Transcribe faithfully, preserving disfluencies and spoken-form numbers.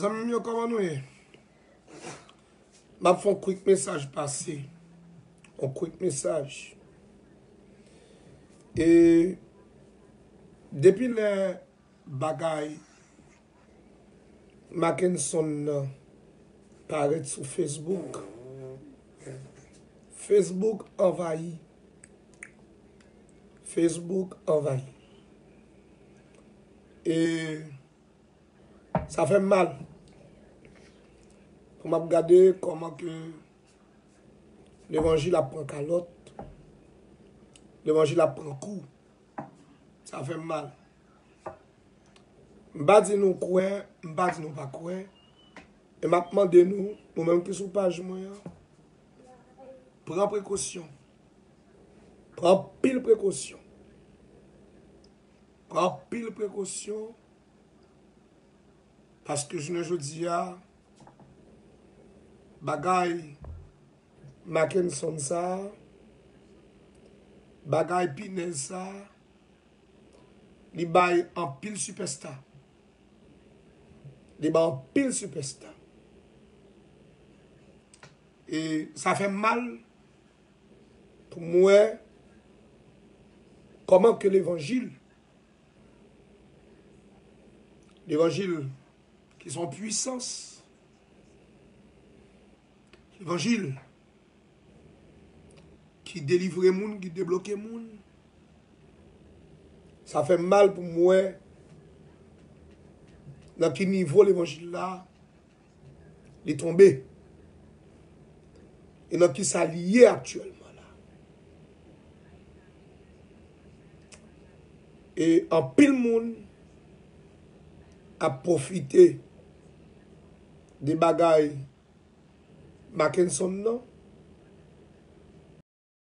Zanmi m yo, kòman nou ye? M ap fè yon quick mesaj pase. Yon quick mesaj. E depi lè bagay Mackenson nan parèt sou Facebook, Facebook anvayi. Facebook anvayi. E sa fè m mal. Pou m ap gade kòman ke levanjil ap pran kalòt, levanjil ap pran kou. Sa fè m mal. M pa di nou kwè, m pa di nou pa kwè. E m ap mande nou, nou menm ki sou paj mwen an, pran prekosyon. Pran anpil prekosyon. Pran anpil prekosyon. Paske jounen jodi a, bagay Mackenson sa, bagay pinèz sa, li bay anpil sipèsta. Li bay anpil sipèsta. E sa fè m mal pou m wè kòman ke levanjil, levanjil ki se yon pwisans, levanjil ki delivre moun, ki debloke moun. Sa fè m mal pou m wè nan ki nivo levanjil la li tonbe. E nan ki sa li ye aktyèlman la. E anpil moun ap pwofite de bagay Mackenson nan,